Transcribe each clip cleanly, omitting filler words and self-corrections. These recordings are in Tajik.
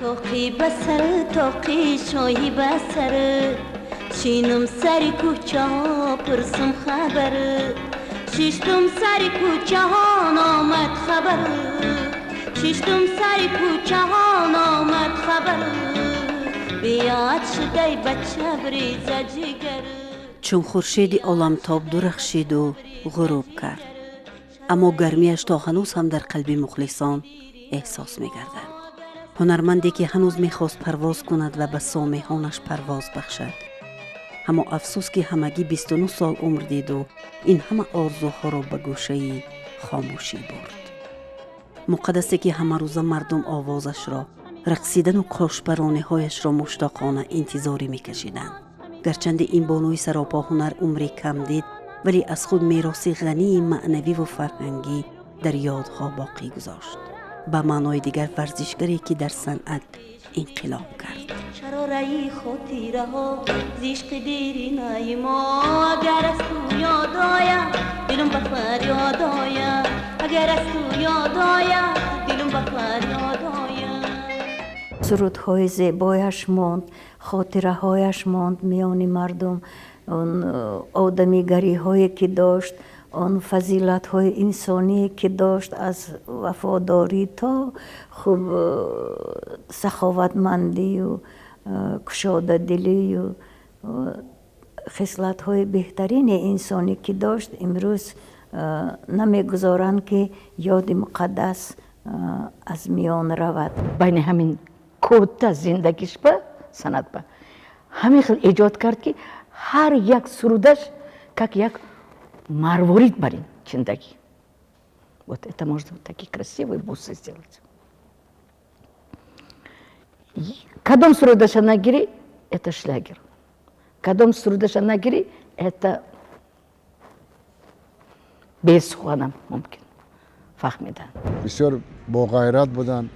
Тоқи басар, тоқи шоҳи басар, шинам сари кӯчаҳо, пурсум хабар, шиштум сари кӯчаҳо, номад хабар, шиштум сари кӯчаҳо, номад хабар, биёд шудай бача бриза ҷигар. Чун хуршеди оламтоб дурахшиду ғуруб кард, аммо гармиаш то ҳанӯз ҳам дар қалби мухлисон эҳсос мегардад. Ҳунарманде, ки ҳанӯз мехост парвоз кунад ва ба сомеҳонаш парвоз бахшад, аммо афсӯс, ки ҳамагӣ 29 сол умр диду ин ҳама орзуҳоро ба гӯшаи хомӯшӣ бурд. Муқаддасе, ки ҳамарӯза мардум овозашро, рақсидану қошпарониҳояшро муштоқона интизорӣ мекашиданд. Гарчанде ин бонуи саропо ҳунар умри кам дид, вале аз худ мероси ғании маънавиву фарҳангӣ дар ёдҳо боқӣ гузошт. Ба маънои дигар, варзишгаре, ки дар санъат инқилоб кард. Шарораи хотираҳо зишқи диринаи мо, агар аз ту ёд ояд, дилам ба фарёд ояд, агар аз ту ёд ояд, дилам ба фарёд ояд. Сурудҳои зебояш монд, хотираҳояш монд миёни мардум, он одамигариҳое ки дошт, он фазилатҳои инсоние ки дошт, аз вафодорӣ то хуб саховатмандию кушодадилию хислатҳои беҳтарини инсонӣ ки дошт, имрӯз намегузоранд, ки ёди Муқаддас аз миён равад. Байни ҳамин кӯта зиндагиш ба санъат ба ҳамин хел эҷод кард, ки ҳар як сурудаш как як марворид бар ин зиндагӣ. Вот это можно вот такие красивые бусы сделать. Кадом сурудаша нагирӣ, это шлягер, кадом сурудаша нагирӣ, это бесуханам мумкин фаҳмидан. Бисёр боғайрат буданд,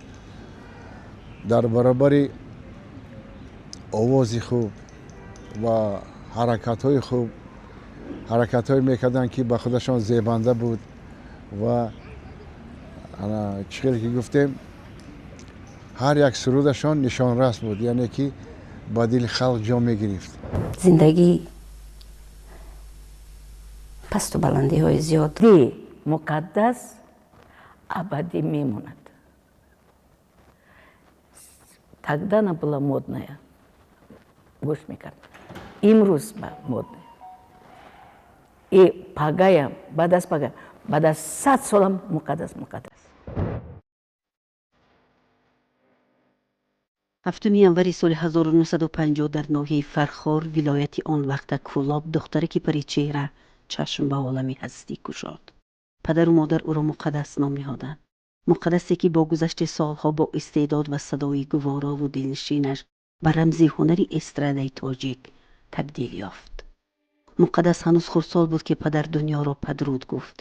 дар баробари овози хуб ва ҳаракатҳои хуб, ҳаракатҳое мекарданд, ки ба худашон зебанда буд. Ва чӣ хеле ки гуфтем, ҳар як сурудашон нишонрас буд, яъне ки ба дили халқ ҷо мегирифт. Зиндагӣ пасту баландиҳои зиёд. Муқаддас абадӣ мемонад. Тогда она была модная, гӯш мекард, имрӯз ба модная, и пагаям, баъд аз пага, баъд аз 100 солам Муқаддас муқаддас. 7 январи соли 1950 дар ноҳияи Фархор, вилояти он вақта Кӯлоб, духтараки паричеҳра чашм ба олами ҳастӣ кушод. Падару модар ӯро Муқаддас ном ниҳоданд. Муқаддасе, ки бо гузашти солҳо бо истеъдод ва садои гуворову дилнишинаш ба рамзи ҳунари эстрадаи тоҷик табдил ёфт. Муқаддас ҳанӯз хурдсол буд, ки падар дунёро падруд гуфт.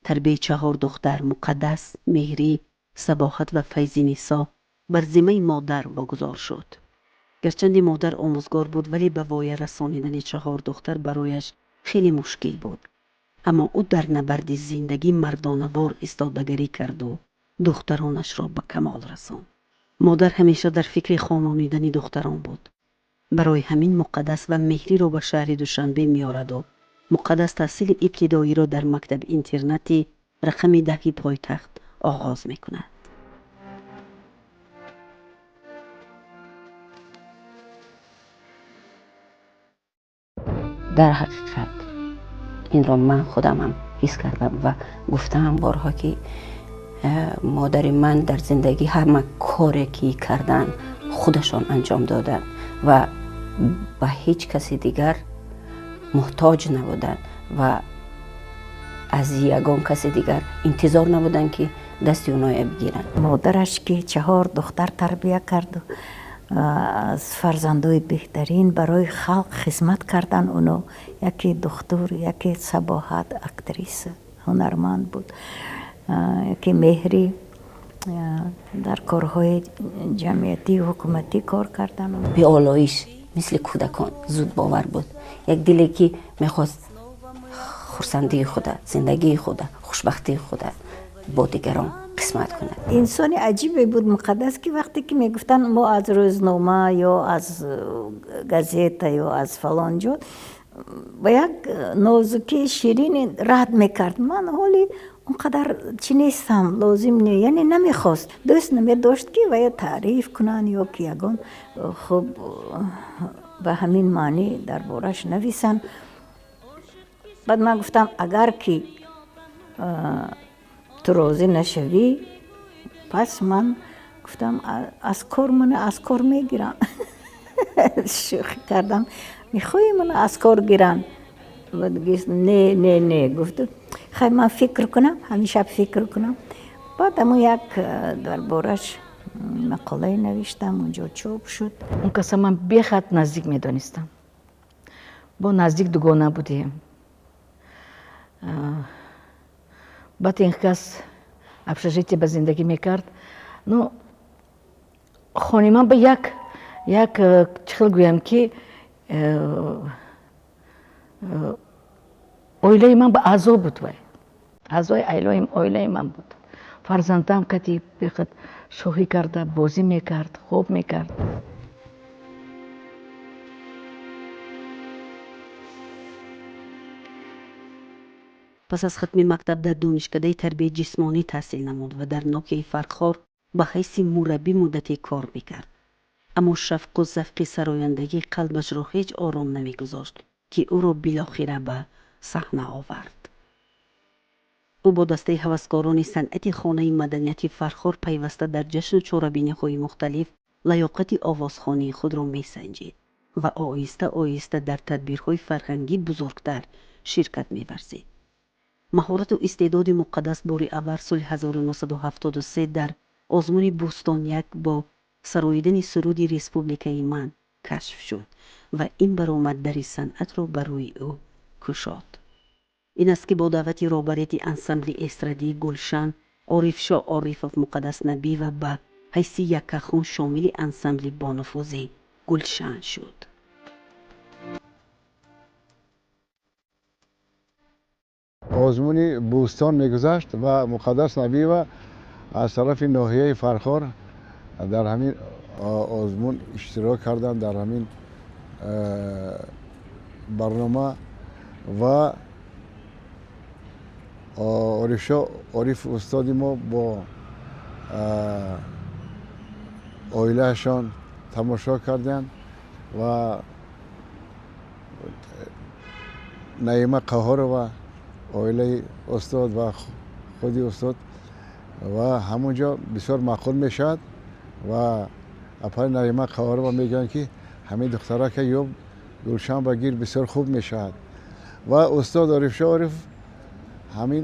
Тарбияи чаҳор духтар, Муқаддас, Меҳрӣ, Сабоҳат ва Файзинисо, бар зиммаи модар вогузор шуд. Гарчанде модар омӯзгор буд, вале ба воя расонидани чаҳор духтар барояш хеле мушкил буд, аммо ӯ дар набарди зиндагӣ мардонавор истодагарӣ карду духтаронашро ба камол расонд. Модар ҳамеша дар фикри хононидани духтарон буд. Барои ҳамин Муқаддас ва Меҳриро ба шаҳри Душанбе меораду Муқаддас таҳсили ибтидоиро дар мактаби интернати рақами 10-и пойтахт оғоз мекунад. Дар ҳақиқат, инро ман худамам ҳис кардам ва гуфтаам борҳо, ки модари ман дар зиндагӣ ҳама коре ки кардан, худашон анҷом доданд ва ба ҳеҷ каси дигар муҳтоҷ набуданд ва аз ягон каси дигар интизор набуданд, ки дасти оноя бигиранд. Модараш, ки чаҳор духтар тарбия карду аз фарзандои беҳтарин барои халқ хизмат кардан, оно яке духтур, яке Сабоҳат актриса, ҳунарманд буд, яке Меҳрӣ дар корҳои ҷамъиятию ҳукуматӣ кор кардан. Беолоиш, мисли кӯдакон зудбовар буд, як диле ки мехост хурсандии худа, зиндагии худа, хушбахтии худа бо дигарон. Қисмат кунад. Инсони аҷибе буд Муқаддас, ки вақте ки мегуфтанд, мо аз рӯзнома ё аз газета ё аз фалон ҷо, ба як нозукии ширине рад мекард: «Ман ҳоли он қадар чӣ нестам, лозим не». Яъне намехост, дӯст намедошт, ки вая таъриф кунанд ё ки ягон хуб ба ҳамин маънӣ дар бораш нависанд. Баъд ман гуфтам: «Агар ки ту розӣ нашавӣ, пас ман гуфтам, аз кор мана аз кор мегирам». Шӯхӣ кардам: «Мехоҳӣ мана аз кор гиранд?» Баъд гуфт: «Не, не, не». Гуфту: «Хай, ман фикр кунам, ҳамин шаб фикр кунам». Баъд ҳамун як дар бораш мақолае навиштам, унҷо чоп шуд. Он каса ман бехад наздик медонистам, бо наздик дугона будем. Баъд ин кас общежитие ба зиндагӣ мекард. Ну, хони ман ба як чӣ хел гӯям, ки оилаи ман ба аъзо буд, вай аъзои оилаи ман буд. Фарзандам кати бехад шоҳӣ карда бозӣ мекард, хоб мекард. Пас аз хатми мактаб дар донишкадаи тарбияи ҷисмонӣ таҳсил намуд ва дар ноҳияи Фархор ба ҳайси мураббӣ муддате кор мекард. Аммо шавқу завқи сарояндагӣ қалбашро ҳеҷ ором намегузошт, ки ӯро билохира ба саҳна овард. Ӯ бо дастаи ҳаваскорони санъати Хонаи маданияти Фархор пайваста дар ҷашну чорабиниҳои мухталиф лаёқати овозхонии худро месанҷид ва оҳиста оҳиста дар тадбирҳои фарҳангӣ бузургтар ширкат меварзид. Маҳорату истеъдоди Муқаддас бори аввал соли 1973 дар озмуни Бӯстон як бо сароидани суруди «Республикаи ман» кашф шуд ва ин баромад дари санъатро ба рӯи ӯ кушод. Ин аст, ки бо даъвати роҳбарияти ансамбли эстрадии Гулшан Орифшоҳ Орифов Муқаддас Набиева ба ҳайси яккахон шомили ансамбли бонуфузи Гулшан шуд. Озмуни Бӯстон мегузашт ва Муқаддас Набиева аз тарафи ноҳияи Фархор дар ҳамин озмун иштирок карданд, дар ҳамин барнома, ва Орифшоҳ Ориф устоди мо бо оилаашон тамошо карданд ва Наима Қаҳорова, оилаи устод ва худи устод, ва ҳамон ҷо бисёр маъқул мешавад ва апаи Наима Қаҳорова мегӯянд, ки ҳамин духтарака ё Гулшан ба гир, бисёр хуб мешавад. Ва устод Орифшоҳ Ориф ҳамин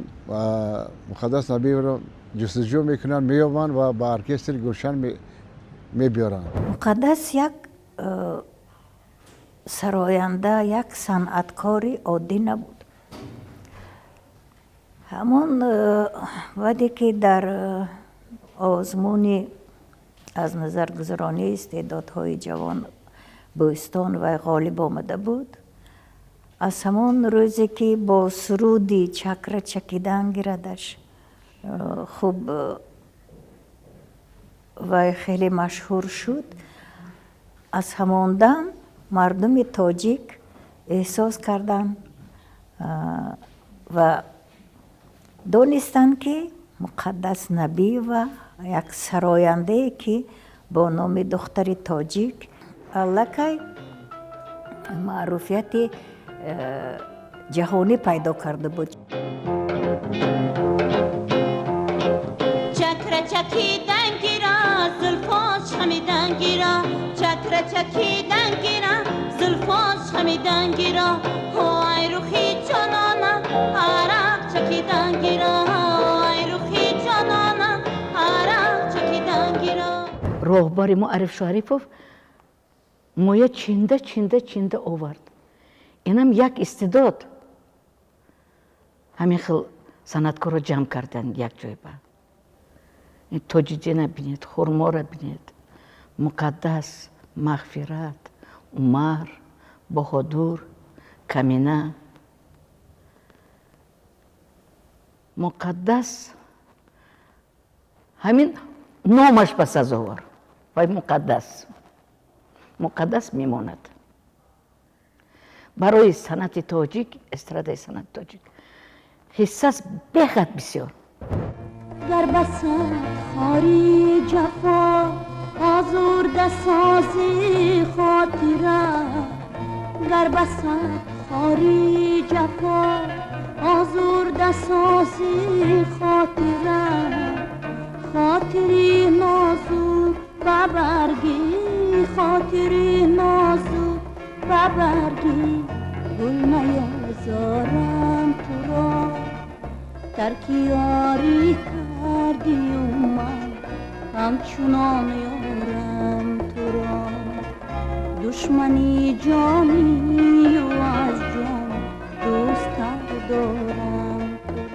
Муқаддас Набиевро ҷустуҷӯ мекунанд, меёбанд ва ба оркестри Гулшан мебиёранд. Муқаддас як сароянда, як санъаткори оддӣ набуд. Ҳамон баъде ки дар озмуни аз назаргузаронии истеъдодҳои ҷавон Бӯстон вай ғолиб омада буд, аз ҳамон рӯзе ки бо суруди «Чакра чакидан гирадаш» хуб вай хеле машҳур шуд, аз ҳамон дам мардуми тоҷик эҳсос карданд ва донистанд, ки Муқаддас Набиева як сарояндае, ки бо номи духтари тоҷик аллакай маъруфияти ҷаҳонӣ пайдо карда буд. Чакра чакидан гира, зулфош хамидан гира, чакра чакидан гира, зулфош хамидан гира, ай рухи ҷонона, арақ чакидан гира, ай рухи ҷонона, арақ чакидан гира. Роҳбари мо Ариф Шарипов моя чинда, чинда, чинда овард. Инам як истеъдод, ҳамин хел санъаткорро ҷамъ кардан як ҷойба. Тоҷиддина бинед, Хурморо бинед, Муқаддас, Мағфират, Умар, Баҳодур, Камина. Муқаддас Ҳамин номаш ба сазовор вай Муқаддас, Муқаддас мемонад барои санъати тоҷик, эстрадаи санъати тоҷик ҳиссас беҳад бисёр. Гар басад хори ҷафо озурда сози хотира, гар басад хори ҷафо озурда сози хотира, хотири нозук ба барги, хотири нозук ба барги гул наёзорам туро. Тарки ёрӣ кардию ман ҳамчунон ёрам туро, душмани ҷонию аз ҷон дӯсттар дорам туро.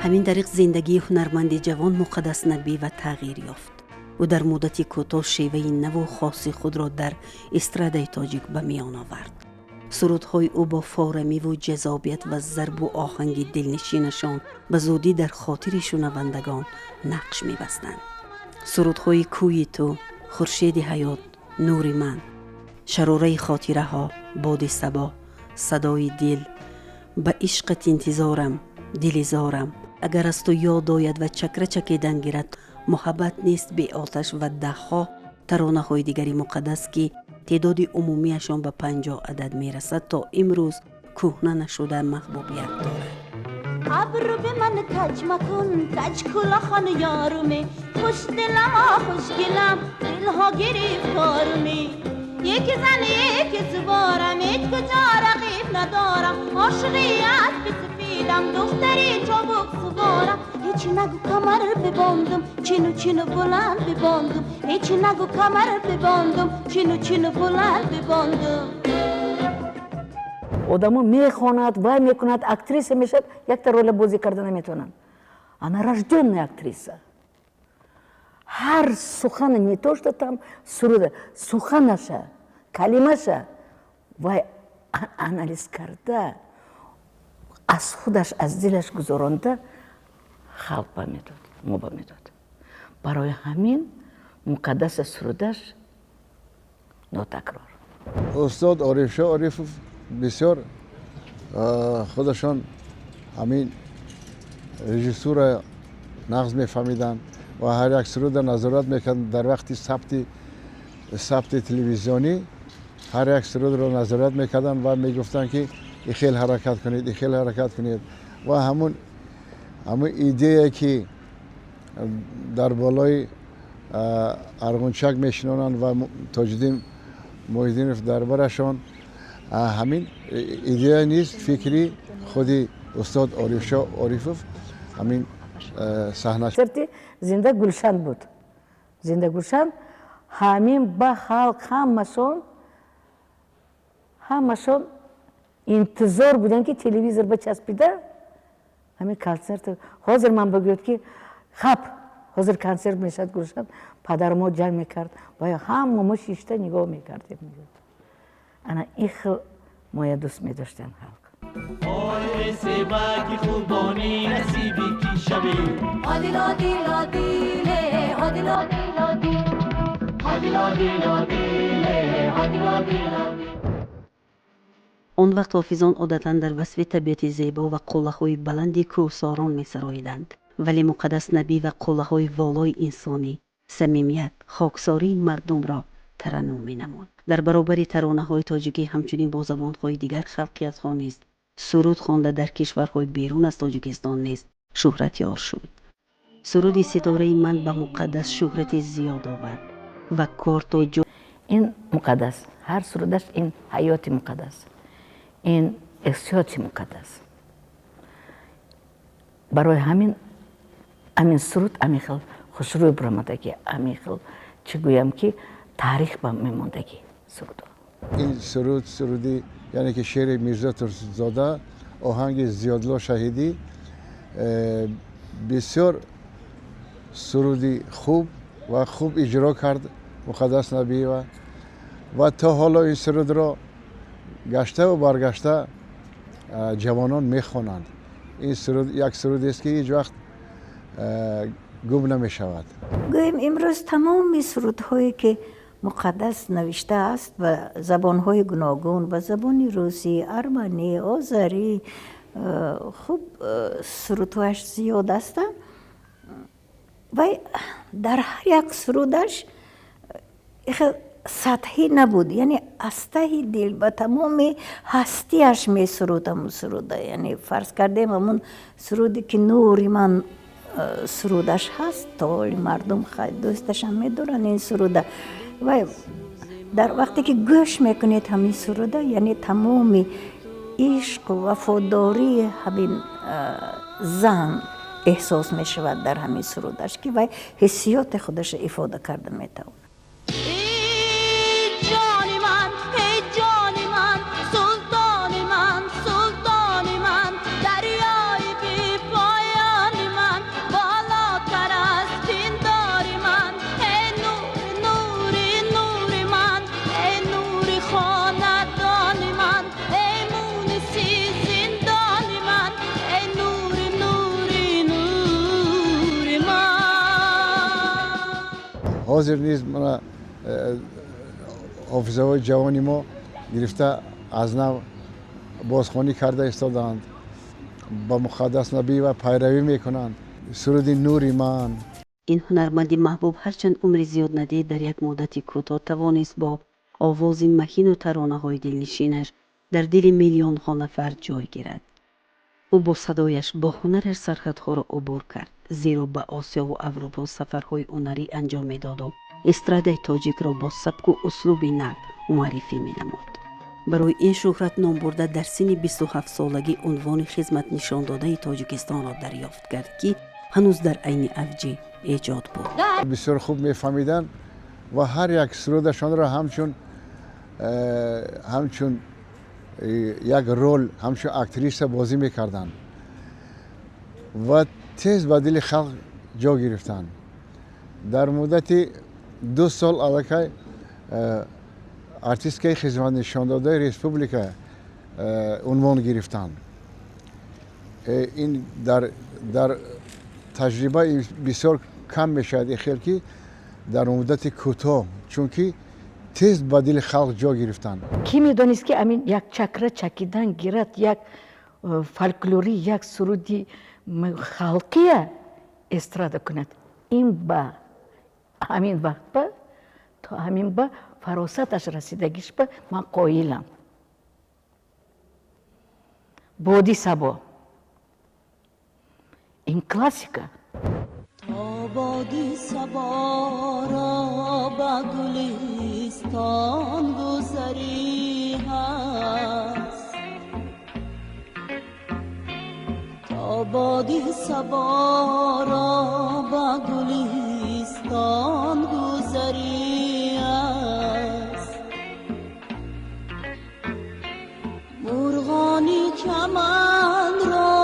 Ҳамин тариқ зиндагии ҳунарманди ҷавон Муқаддас Набиева тағйир ёфт. Ӯ дар муддати кӯтоҳ шеваи наву хоси худро дар эстрадаи тоҷик ба миён овард. Сурудҳои ӯ бо форамиву ҷаззобият ва зарбу оҳанги дилнишинашон ба зудӣ дар хотири шунавандагон нақш мебастанд. Сурудҳои «Кӯи ту», «Хуршеди ҳаёт», «Нури ман», «Шарораи хотираҳо», «Боди сабо», «Садои дил», «Ба ишқат интизорам», «Дили зорам», «Агар аз ту ёд ояд» ва «Чакра чакидан гирад», «Муҳаббат нест беоташ» ва даҳҳо таронаҳои дигари Муқаддас, ки теъдоди умумиашон ба 50 адад мерасад, то имрӯз кӯҳна нашуда маҳбубият дорад. Абру به من کج مکن، کج کلاخان یارومه، خوش دلم خوشگلم، دلها گرفتارمه، یک زن یک سوارم، هیچ کجا رقیب ندارم، عاشقی اسب سفیدم، دختری چابک سوارم. هیچ نگو کمر ببندم، چینو چینو بلند ببندم، هیچ نگو کمر ببندم، چینو چینو بلند ببندم. Одамо мехонад, вай мекунад, актриса мешавад, якта роля бозӣ карда наметавонанд. Она рожденная актриса. Ҳар сухана, не то что там суруда, суханаша, калимаша вай анализ карда, аз худаш, аз дилаш гузаронда, халқ ба медод, мо ба медод. Барои ҳамин Муқаддаса сурудаш нотакрор. Устод Орифшо Орифов бисёр худашон ҳамин режиссура нағз мефаҳмиданд ва ҳар як суруда назорат мекарданд. Дар вақти сабти телевизионӣ ҳар як сурудро назорат мекарданд ва мегуфтанд, ки ихел ҳаракат кунед, ихел ҳаракат кунед. Ва ҳамун идея, ки дар болои арғунчак мешинонанд ва Тоҷиддин Муҳиддинов дар барашон, ҳамин идея низ фикри худи устод Орифшо Орифов, ҳамин саҳна. Консерти зинда Гулшан буд, зинда Гулшан. Ҳамин ба халқ ҳамашон интизор буданд, ки телевизор ба часпида ҳамин консерт. Ҳозир ман бигӯяд, ки хаб, ҳозир консерт мешавад Гулшан, падари мо ҷанг мекард ва ҳама мо шишта нигоҳ мекардем. Ана ин хел моя дӯст медоштанд халқ. Себаки хубони насиби ки шавӣ. Одил, одил, одиле, одил, одил, одил. Одил, одил, одиле, одил, одил, одил. Он вақт ҳофизон одатан дар васфи табиати зебо ва қуллаҳои баланди кӯҳсорон месароиданд, вале Муқаддас Набиева қуллаҳои волои инсонӣ, самимият, хоксории мардумро тараннум менамуд. Дар баробари таронаҳои тоҷикӣ ҳамчунин бо забонҳои дигар халқиятҳо низ суруд хонда, дар кишварҳои берун аз Тоҷикистон низ шӯҳратёр шуд. Суруди «Ситораи ман» ба Муқаддас шӯҳрати зиёд овард ва кор то ҷо Ин Муқаддас, ҳар сурудаш ин ҳаёти Муқаддас, ин эҳсиёти Муқаддас. Барои ҳамин суруд ҳамин хел хушрӯй баромадагӣ, ҳамин хел, чӣ гӯям, ки таърих ба мемондагӣ сурудо. Ин суруд, суруди, яъне ки шеъри Мирзо Турсунзода, оҳанги Зиёдулло Шаҳидӣ, бисёр суруди хуб ва хуб иҷро кард Муқаддас Набиева ва то ҳоло ин сурудро гаштаву баргашта ҷавонон мехонанд. Ин суруд як сурудест, ки ҳеҷ вақт Гум намешавад. Гӯем, имрӯз тамоми сурудҳое, ки Муқаддас навиштааст, ба забонҳои гуногун, ба забони русӣ, арманӣ, озарӣ, хуб, сурудҳояш зиёд ҳастанд. Вай дар ҳар як сурудаш хел сатҳӣ набуд, яъне аз таҳи дил, ба тамоми ҳастиаш месуруд ҳамун суруда. Яъне, фарз кардем, ҳамун суруде, ки «Нури ман» сурудаш ҳаст, то ҳоли мардум дӯсташам медоранд ин суруда. Вай дар вақте ки гӯш мекунед ҳамин суруда, яъне тамоми ишқу вафодории ҳамин зан эҳсос мешавад дар ҳамин сурудаш, ки вай ҳиссиёти худашро ифода карда метавонад. Ҷони ман, эй ҷони ман, султони ман, султони ман, дарёи бепоёни ман, болотар аз пиндори ман, эй нури, нури, нури ман, эй нури хонадони ман, эй муниси зиндони ман, эй нури, нури, нури ман. Ҳозир низ мана ҳофизаҳои ҷавони мо гирифта, аз нав бозхонӣ карда истодаанд, ба Муқаддас Набиева пайравӣ мекунанд, суруди «Нури ман». Ин ҳунарманди маҳбуб, ҳарчанд умри зиёд надид, дар як муддати кӯтоҳ тавонист бо овози маҳину таронаҳои дилнишинаш дар дили миллионҳо нафар ҷой гирад. Ӯ бо садояш, бо ҳунараш сарҳадҳоро убур кард, зеро ба Осиёву Аврупо сафарҳои ҳунарӣ анҷом медоду эстрадаи тоҷикро бо сабку услуби нав муаррифӣ менамуд. Барои ин шӯҳрат номбурда дар синни 27-солагӣ унвони хизматнишондодаи Тоҷикистонро дарёфт кард, ки ҳанӯз дар айни авҷи эҷод буд. Бисёр хуб мефаҳмиданд ва ҳар як сурудашонро ҳамчун як рол, ҳамчун актриса бозӣ мекарданд ва тез ба дили халқ ҷо гирифтанд. Дар муддати 2 сол аллакай артисткаи хизматнишондодаи республика унвон гирифтанд. Ин дар таҷриба бисёр кам мешавад ин хел, ки дар муддати кӯтоҳ, чунки тез ба дили халқ ҷо гирифтанд. Кӣ медонист, ки амин як чакра чакидан гирад, як фольклорӣ, як суруди халқия эстрада кунад? Ин ба ҳамин вақт ба то ҳамин ба фаросаташ расидагиш ба ман қоилам. «Боди сабо» ин классика. То боди саборо ба гулистон гузарӣ ҳаст, то боди саборо ба гулистон гузарӣ аст, мурғони чаманро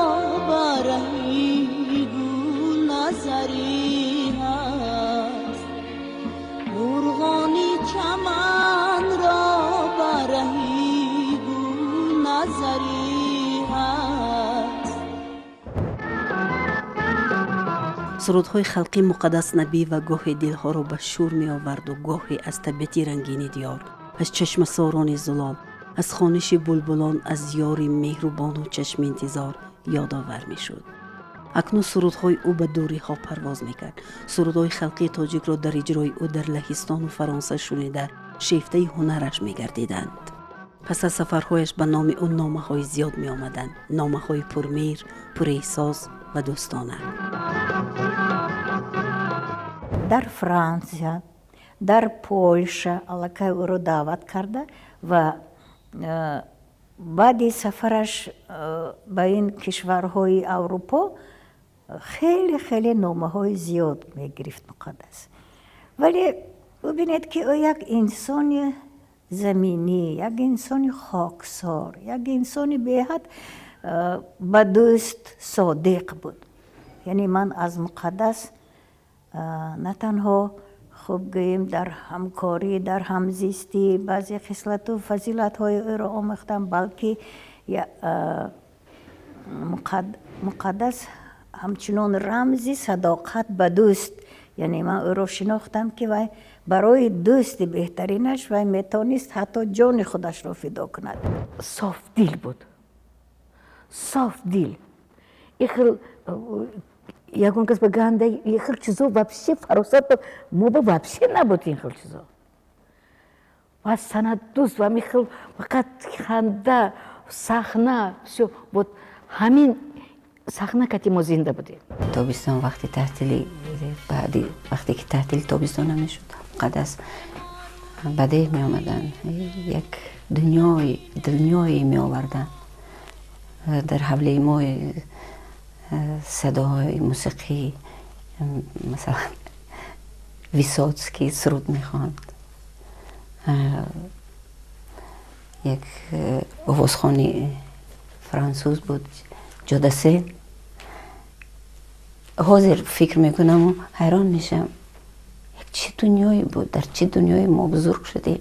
ба раҳи гул назарӣ ҳаст, мурғони чаманро ба раҳи гул назарӣ ҳаст. Сурудҳои халқи Муқаддас Набиева гоҳе дилҳоро ба шӯр меоварду, гоҳе аз табиати рангини диёр, аз чашмасорони зулол, аз хониши булбулон, аз ёри меҳрубону чашминтизор ёдовар мешуд. Акнун сурудҳои ӯ ба дуриҳо парвоз мекард. Сурудҳои халқии тоҷикро дар иҷрои ӯ дар Лаҳистону Фаронса шунида, шефтаи ҳунараш мегардиданд. Пас аз сафарҳояш ба номи ӯ номаҳои зиёд меомаданд, номаҳои пурмеҳр, пурэҳсос ва дӯстона. Дар Франсия, дар Полша аллакай ӯро даъват карда ва баъди сафараш ба ин кишварҳои Аврупо хеле, хеле номаҳои зиёд мегирифт Муқаддас. Вале бубинед, ки ӯ як инсони заминӣ, як инсони хоксор, як инсони беҳад ба дӯст содиқ буд. Яъне ман аз Муқаддас на танҳо, хуб гӯем, дар ҳамкорӣ, дар ҳамзистӣ баъзе хислату фазилатҳои ӯро омӯхтам, балки Муқаддас Ҳамчунон рамзи садоқат ба дӯст, яъне ман ӯро шинохтам, ки вай барои дӯсти беҳтаринаш вай метавонист ҳатто ҷони худашро фидо кунад. Софдил буд, софдил. Ихел ягон кас ба ганда ихел чизо вообще фаросат мо ба вообще набуд ин хел чизо. Ва санъатдӯст ва михел фақат ханда, сахна, всё. Вот ҳамин сахна кати мо зинда будем. Тобистон, вақти таътили, баъди вақте ки таътили тобистона мешуд, Муқаддас ба деҳ меомаданд, як дунёе меоварданд. Дар ҳавлии мо садоҳои мусиқӣ, масалан, Высоцкий суруд мехонд, як овозхони франсуз буд, Ҷо Дассен. Ҳозир фикр мекунаму ҳайрон мешавам, як чӣ дунёе буд, дар чӣ дунёе мо бузург шудем.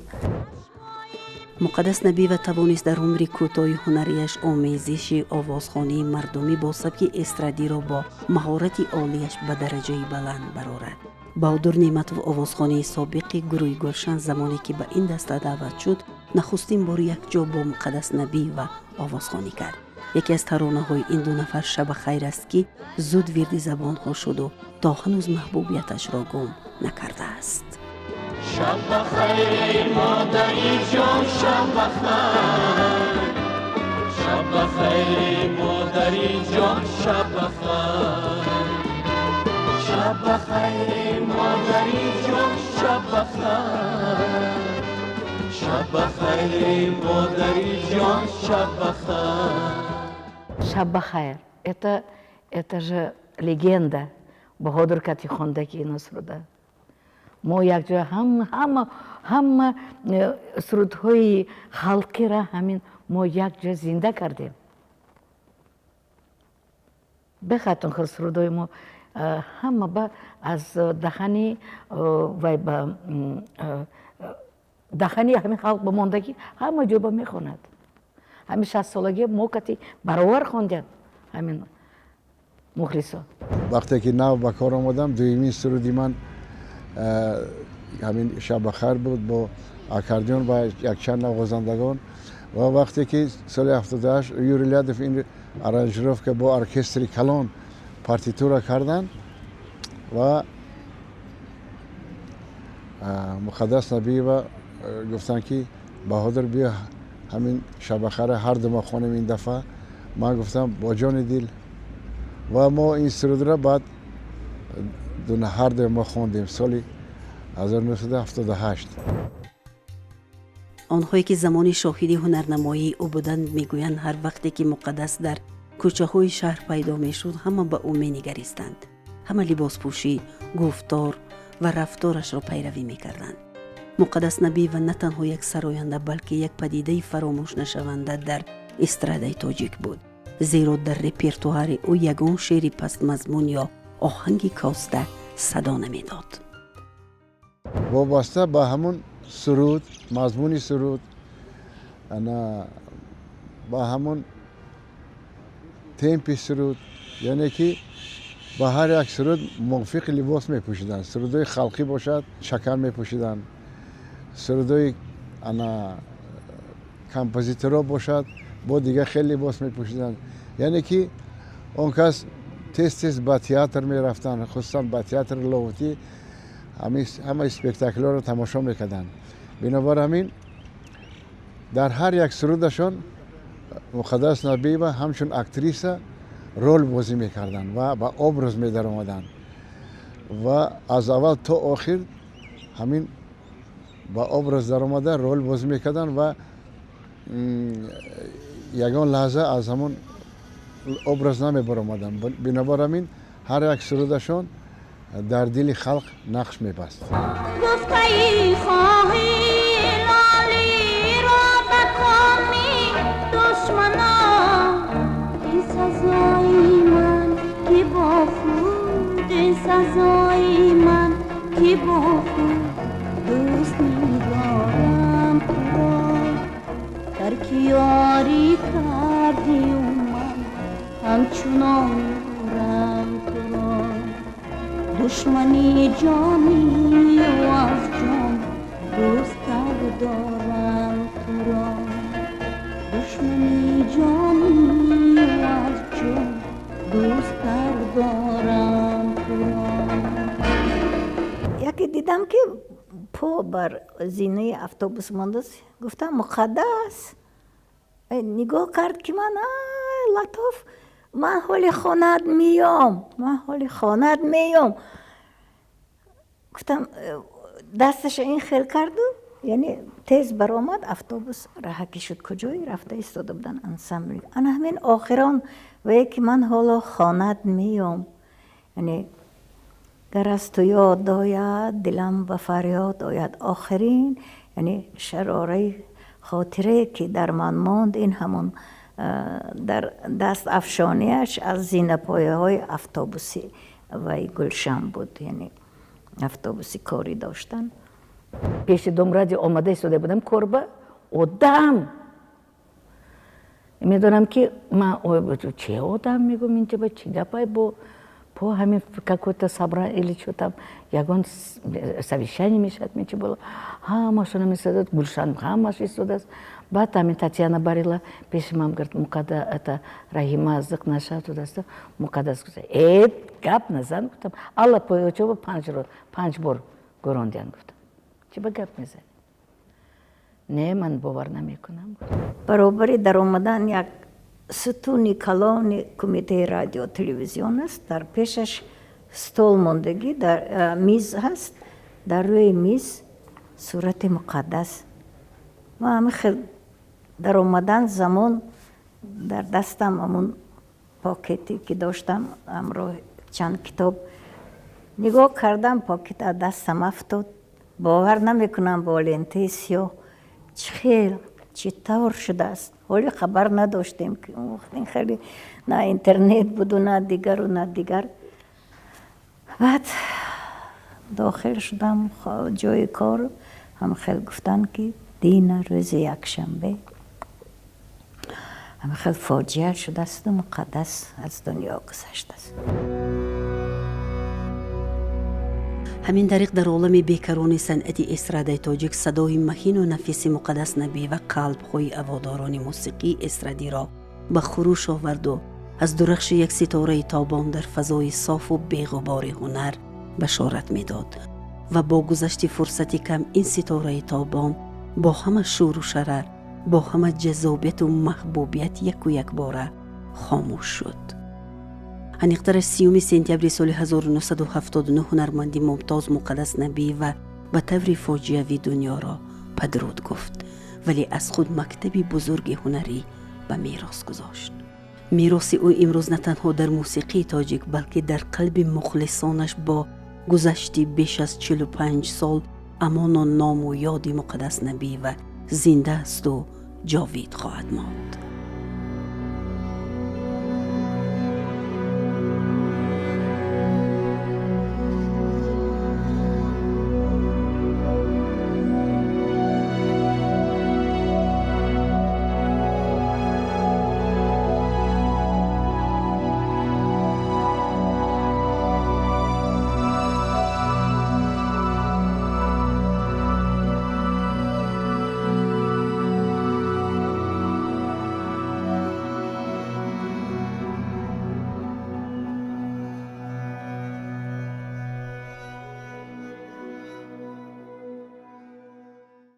Муқаддас Набиева тавонист дар умри кӯтоҳи ҳунарияш омезиши овозхонии мардумӣ бо сабки эстрадиро бо маҳорати олияш ба дараҷаи баланд барорад. Баҳодур Неъматов, овозхонии собиқи гурӯҳи Гулшан, замоне ки ба ин даста даъват шуд, нахустин бор якҷо бо Муқаддас Набиева овозхонӣ кард. Яке аз таронаҳои ин ду нафар «Шаба хайр» аст, ки зуд вирди забонҳо шуду то ҳанӯз маҳбубияташро гум накардааст. Шаб бахайр, модари ҷон, шаб бахайр, шаб бахайр, модари ҷон, шаб бахайр, шаб бахайр, модари ҷон, шаб бахайр, шаб бахайр, модари ҷон, шаб бахайр. Шаб бахайр, это же легенда. Баҳодур кати хондаки ино суруда мо якҷоя ҳама сурудҳои халқира ҳамин мо якҷоя зинда кардем. Бехатон хел сурудҳои мо ҳама ба аз дахани вай ба дахани ҳамин халқ ба мондагӣ, ҳама ҷо ба мехонад. Ҳамин 60-солагӣ мо кати баровар хондем ҳамин мухлисо. Вақте ки нав ба кор омадам, дуюмин суруди ман ҳамин «Шабахайр» буд бо аккордеон ва якчанд навозандагон. Ва вақте ки соли 78 Юрий Лядов ин аранжировка бо оркестри калон партитура карданд ва Муқаддас Набиева гуфтанд, ки Баҳодур, биё, ҳамин «Шабахайра» ҳарду мо хонем ин дафъа. Ман гуфтам, бо ҷони дил. Ва мо ин сурудро баъд ҳарду мо хондем соли 1978. Онҳое ки замони шоҳиди ҳунарнамоии ӯ буданд, мегӯянд, ҳар вақте ки Муқаддас дар кӯчаҳои шаҳр пайдо мешуд, ҳама ба ӯ менигаристанд, ҳама либоспӯшӣ, гуфтор ва рафторашро пайравӣ мекарданд. Муқаддас Набиева на танҳо як сароянда, балки як падидаи фаромӯшнашаванда дар эстрадаи тоҷик буд, зеро дар репертуари ӯ ягон шеъри пастмазмун ё оҳанги коста садо намедод. Вобаста ба ҳамун суруд, мазмуни суруд, ана ба ҳамун темпи суруд, яъне ки ба ҳар як суруд мувофиқи либос мепӯшиданд. Сурудҳои халқӣ бошад, чакан мепӯшиданд, сурудҳои ана композиторо бошад, бо дигар хел либос мепӯшиданд. Яъне ки он кас тез тез ба театр мерафтанд, хусусан ба театри Лоҳутӣ ҳамаи спектаклҳоро тамошо мекарданд. Бинобар ҳамин дар ҳар як сурудашон Муқаддас Набиева ҳамчун актриса рол бозӣ мекарданд ва ба образ медаромаданд ва аз аввал то охир ҳамин ба образ даромада рол бозӣ мекарданд ва ягон лаҳза аз ҳамон образ намебаромаданд. Бинобар ҳамин ҳар як сурудашон дар дили халқ нақш мебаст. Гуфтаи хоҳӣ лолиро ба коми душманон, ин сазои ман ки бо худ, ин сазои ман ки бо худ дӯст медорам туро. Тарки ёрӣ кардию ман ҳамчунон ёрам. Душмани ҷонию аз ҷон дӯсттар дорам туро, душмани ҷонию аз ҷон дӯсттар дорам туро. Яке дидам, ки по бар зинаи автобус мондааст. Гуфтам: «Муқаддас». Нигоҳ кард, ки ман латоф, ман ҳоли хонат меём, ман ҳоли хонат меём, гуфтам. Дасташа ин хел карду, яъне тез баромад, автобус раҳакӣ шуд. Куҷое рафта истода буданд ансамбл. Ана ҳамин охирон вае, ки ман ҳоло хонат меём, яъне гар аз ту ёд ояд, дилам ба фарёд ояд. Охирин, яъне шарораи хотирае, ки дар ман монд, ин ҳамон дар даст афшонияш аз зинапояҳои автобуси вай Гулшан буд, яъне автобуси корӣ доштан. Пеши Дом радио омада истода будам, корба одам медонам, ки ман че одам мегӯм, инҷа ба чӣ гапай, бо по ҳамин какой-то собрание или чё там, ягон совещание мешавад, мечи было, ҳамашона месадад, Гулшан ҳамаш истодааст. Баъд ҳамин Татьяна Барила пеши ман гуфт: «Муқадда, это Раҳима зиқ нашав тудаст, Муқаддас». Гуфта: «Э, гап назан», гуфтам, «Алла поёчоба панҷ бор гӯрондиан», гуфтам. «Чӣ ба гап мезанӣ?» «Не, ман бовар намекунам». Баробари даромадан як сутуни калони Кумитаи радио телевизион аст. Дар пешаш стол мондагӣ, дар миз ҳаст, дар рӯи миз сурати Муқаддас. Ман ҳамин хел даромадан замон дар дастам ҳамун покете, ки доштам, ҳамроҳ чанд китоб, нигоҳ кардам, покет аз дастам афтод. Бовар намекунам, бо лентаи сиёҳ чӣ хел, чӣ тавр шудааст. Ҳоле хабар надоштем, ки он хеле на интернет буду, на дигару на дигар. Баъд дохил шудам ҷои кор, ҳам хел гуфтанд, ки дина рӯзи якшанбе ҳам хел фоҷиа шудасту Муқаддас аз дунё гузаштааст. Ҳамин тариқ дар олами бекарони санъати эстрадаи тоҷик садои маҳину нафиси Муқаддас Набиева қалбҳои аводорони мусиқии эстрадиро ба хуруш оварду аз дурахши як ситораи тобон дар фазои софу беғубори ҳунар башорат медод. Ва бо гузашти фурсати кам ин ситораи тобон бо ҳама шӯру шарар, бо ҳама ҷаззобияту маҳбубият яку якбора хомӯш шуд. Аниқтараш, 30 сентябри соли 1979 ҳунарманди мумтоз Муқаддас Набиева ба таври фоҷиавӣ дунёро падруд гуфт, вале аз худ мактаби бузурги ҳунарӣ ба мерос гузошт. Мероси ӯ имрӯз на танҳо дар мусиқии тоҷик, балки дар қалби мухлисонаш бо гузашти беш аз 45 сол амоно ному ёди Муқаддас Набиева зинда асту ҷовид хоҳад монд.